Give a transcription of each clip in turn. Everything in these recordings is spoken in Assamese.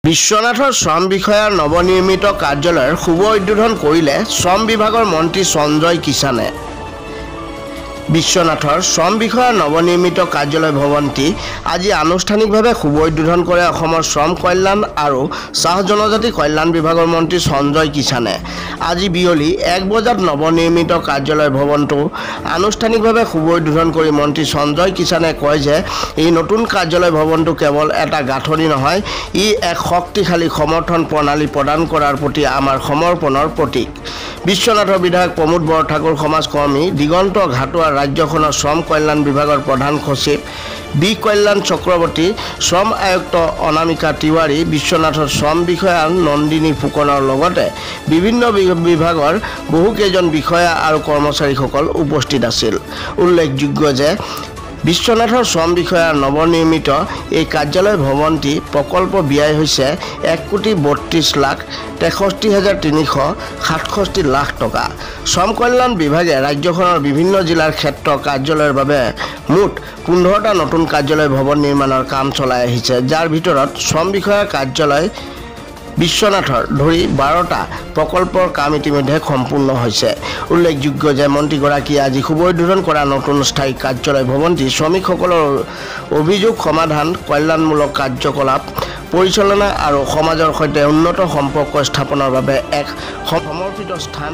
বিশ্বনাথৰ শ্ৰম বিষয়াৰ নৱনিৰ্মিত কাৰ্যালয়ৰ শুভ উদ্বোধন কৰিলে শ্ৰম বিভাগৰ মন্ত্ৰী সঞ্জয় কিষাণে। বিশ্বনাথৰ শ্ৰম বিষয়াৰ নৱনিৰ্মিত কাৰ্যালয় ভৱনটি আজি আনুষ্ঠানিকভাৱে শুভ উদ্বোধন কৰে অসমৰ শ্ৰম কল্যাণ আৰু চাহ জনজাতি কল্যাণ বিভাগৰ মন্ত্ৰী সঞ্জয় কিষাণে। আজি বিয়লি 1 বজাত নৱনিৰ্মিত কাৰ্যালয় ভৱনটো আনুষ্ঠানিকভাৱে শুভ উদ্বোধন কৰি মন্ত্ৰী সঞ্জয় কিষাণে কয় যে এই নতুন কাৰ্যালয় ভৱনটো কেৱল এটা গাঁথনি নহয়, ই এক শক্তিশালী সমৰ্থন প্ৰণালী প্ৰদান কৰাৰ প্ৰতি আমাৰ সমৰ্পণৰ প্ৰতীক। বিশ্বনাথৰ বিধায়ক প্ৰমোদ বৰঠাকুৰ, সমাজকৰ্মী দিগন্ত ঘাটোৱাৰ, ৰাজ্যখনৰ শ্ৰম কল্যাণ বিভাগৰ প্ৰধান সচিব বি কল্যাণ চক্ৰৱৰ্তী, শ্ৰম আয়ুক্ত অনামিকা তিৱাৰী, বিশ্বনাথৰ শ্ৰম বিষয়া নন্দিনী ফুকনৰ লগতে বিভিন্ন বিভাগৰ বহুকেইজন বিষয়া আৰু কৰ্মচাৰীসকল উপস্থিত আছিল। উল্লেখযোগ্য যে বিশ্বনাথৰ শ্ৰম বিষয়াৰ নৱনিৰ্মিত এই কাৰ্যালয় ভৱনটি প্ৰকল্প ব্যয় হৈছে 1,32,63,367 লাখ টকা। শ্ৰম কল্যাণ বিভাগে ৰাজ্যখনৰ বিভিন্ন জিলাৰ ক্ষেত্ৰ কাৰ্যালয়ৰ বাবে মুঠ 15টা নতুন কাৰ্যালয় ভৱন নিৰ্মাণৰ কাম চলাই আহিছে, যাৰ ভিতৰত শ্ৰম বিষয়াৰ কাৰ্যালয় বিশ্বনাথৰ ধৰি 12টা প্ৰকল্পৰ কাম ইতিমধ্যে সম্পূৰ্ণ হৈছে। উল্লেখযোগ্য যে মন্ত্ৰীগৰাকীয়ে আজি শুভ উদ্বোধন কৰা নতুন স্থায়ী কাৰ্যালয় ভৱনটি শ্ৰমিকসকলৰ অভিযোগ সমাধান, কল্যাণমূলক কাৰ্যকলাপ পৰিচালনা আৰু সমাজৰ সৈতে উন্নত সম্পৰ্ক স্থাপনৰ বাবে এক সমৰ্পিত স্থান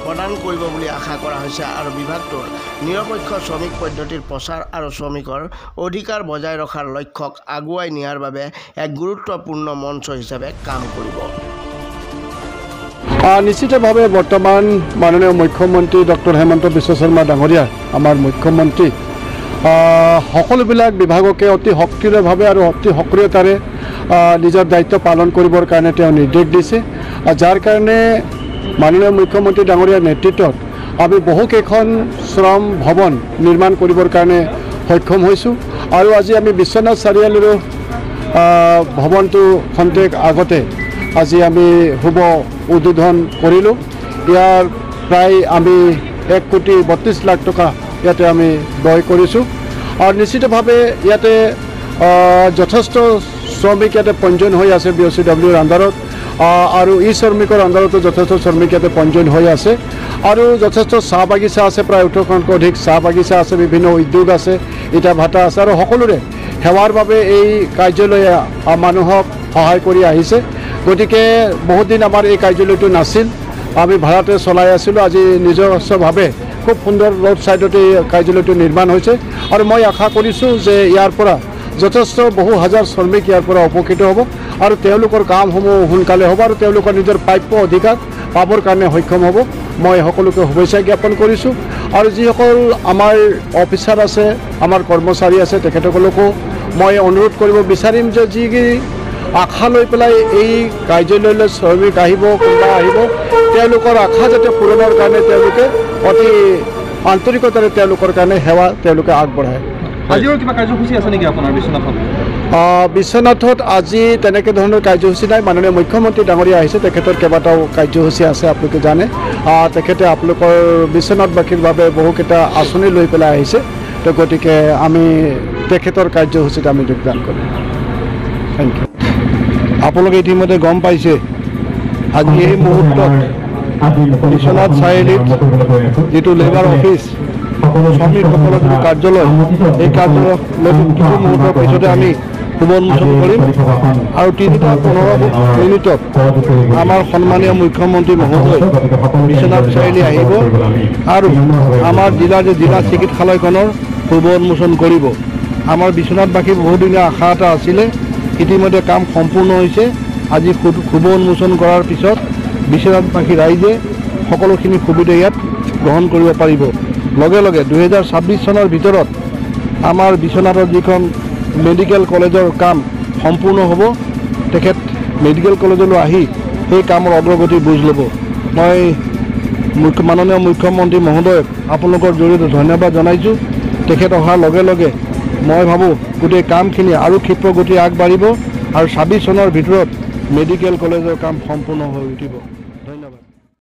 প্ৰদান কৰিব বুলি আশা কৰা হৈছে আৰু বিভাগটোৰ নিৰপেক্ষ শ্ৰমিক পদ্ধতিৰ প্ৰচাৰ আৰু শ্ৰমিকৰ অধিকাৰ বজাই ৰখাৰ লক্ষ্যক আগুৱাই নিয়াৰ বাবে এক গুৰুত্বপূৰ্ণ মঞ্চ হিচাপে কাম কৰিব। নিশ্চিতভাৱে বৰ্তমান মাননীয় মুখ্যমন্ত্ৰী ডক্টৰ হেমন্ত বিশ্ব শৰ্মা ডাঙৰীয়া, আমাৰ মুখ্যমন্ত্ৰী, সকলোবিলাক বিভাগকে অতি সক্ৰিয়ভাৱে আৰু অতি সক্ৰিয়তাৰে নিজৰ দায়িত্ব পালন কৰিবৰ কাৰণে তেওঁ নিৰ্দেশ দিছে, যাৰ কাৰণে মাননীয় মুখ্যমন্ত্ৰী ডাঙৰীয়াৰ নেতৃত্বত আমি বহুকেইখন শ্ৰম ভৱন নিৰ্মাণ কৰিবৰ কাৰণে সক্ষম হৈছোঁ। আৰু আজি আমি বিশ্বনাথ চাৰিআলিৰো ভৱনটো খন্তেক আগতে আজি আমি শুভ উদ্বোধন কৰিলোঁ। ইয়াৰ প্ৰায় আমি 1,32,00,000 টকা ইয়াতে আমি ব্যয় কৰিছোঁ আৰু নিশ্চিতভাৱে ইয়াতে যথেষ্ট শ্ৰমিক ইয়াতে পঞ্জীয়ন হৈ আছে বি অ' চি ডব্লিউৰ আণ্ডাৰত আৰু ই শ্ৰমিকৰ আণ্ডাৰতো যথেষ্ট শ্ৰমিক ইয়াতে পঞ্জীয়ন হৈ আছে আৰু যথেষ্ট চাহ বাগিচা আছে, প্ৰায় 18খনতকৈ অধিক চাহ বাগিচা আছে, বিভিন্ন উদ্যোগ আছে, ইটা ভাটা আছে আৰু সকলোৰে সেৱাৰ বাবে এই কাৰ্যালয়ে মানুহক সহায় কৰি আহিছে। গতিকে বহুত দিন আমাৰ এই কাৰ্যালয়টো নাছিল, আমি ভাড়াতে চলাই আছিলোঁ। আজি নিজস্বভাৱে খুব সুন্দৰ ৰোড ছাইডতে এই কাৰ্যালয়টো নিৰ্মাণ হৈছে আৰু মই আশা কৰিছোঁ যে ইয়াৰ পৰা যথেষ্ট বহু হাজাৰ শ্ৰমিক ইয়াৰ পৰা উপকৃত হ'ব আৰু তেওঁলোকৰ কামসমূহ সোনকালে হ'ব আৰু তেওঁলোকৰ নিজৰ প্ৰাপ্য অধিকাৰ পাবৰ কাৰণে সক্ষম হ'ব। মই সকলোকে শুভেচ্ছা জ্ঞাপন কৰিছোঁ আৰু যিসকল আমাৰ অফিচাৰ আছে, আমাৰ কৰ্মচাৰী আছে, তেখেতসকলকো মই অনুৰোধ কৰিব বিচাৰিম যে যি আশা লৈ পেলাই এই কাৰ্যালয়লৈ শ্ৰমিক আহিব, কোনোবা আহিব, তেওঁলোকৰ আশা যাতে পূৰণৰ কাৰণে তেওঁলোকে অতি আন্তৰিকতাৰে তেওঁলোকৰ কাৰণে সেৱা তেওঁলোকে আগবঢ়ায়। আজিও কিবা কাৰ্যসূচী আছে নেকি আপোনাৰ বিশ্বনাথত? বিশ্বনাথত আজি তেনেকৈ ধৰণৰ কাৰ্যসূচী নাই। মাননীয় মুখ্যমন্ত্ৰী ডাঙৰীয়া আহিছে, তেখেতৰ কেইবাটাও কাৰ্যসূচী আছে, আপোনালোকে জানে। তেখেতে আপোনালোকৰ বিশ্বনাথবাসীৰ বাবে বহুকেইটা আঁচনি লৈ পেলাই আহিছে, তো গতিকে আমি তেখেতৰ কাৰ্যসূচীত আমি যোগদান কৰিম। Thank you. আপোনালোকে ইতিমধ্যে গম পাইছে আজি এই মুহূৰ্তত বিশ্বনাথ চাৰিআলিত যিটো লেবাৰ অফিচ, শ্ৰমিকসকলৰ যিটো কাৰ্যালয়, এই কাৰ্যালয় কিছু মুহূৰ্তৰ পিছতে আমি শুভ উন্মোচন কৰিম আৰু 3:15 আমাৰ সন্মানীয় মুখ্যমন্ত্ৰী মহোদয় বিশ্বনাথ চাৰিআলি আহিব আৰু আমাৰ জিলাৰ যে জিলা চিকিৎসালয়খনৰ শুভ উন্মোচন কৰিব। আমাৰ বিশ্বনাথবাসীৰ বহুদিনীয়া আশা এটা আছিলে, ইতিমধ্যে কাম সম্পূৰ্ণ হৈছে। আজি শুভ উন্মোচন কৰাৰ পিছত বিশ্বনাথবাসী ৰাইজে সকলোখিনি সুবিধা ইয়াত গ্ৰহণ কৰিব পাৰিব। লগে লগে 2026 চনৰ ভিতৰত আমাৰ বিশ্বনাথৰ যিখন মেডিকেল কলেজৰ কাম সম্পূৰ্ণ হ'ব, তেখেত মেডিকেল কলেজলৈ আহি সেই কামৰ অগ্ৰগতি বুজ ল'ব। মই মাননীয় মুখ্যমন্ত্ৰী মহোদয়ক আপোনালোকৰ জৰিয়তে ধন্যবাদ জনাইছোঁ। তেখেত অহাৰ লগে লগে মই ভাবোঁ গোটেই কামখিনি আৰু ক্ষিপ্ৰ গতি আগবাঢ়িব আৰু 26 চনৰ ভিতৰত মেডিকেল কলেজৰ কাম সম্পূৰ্ণ হৈ উঠিব।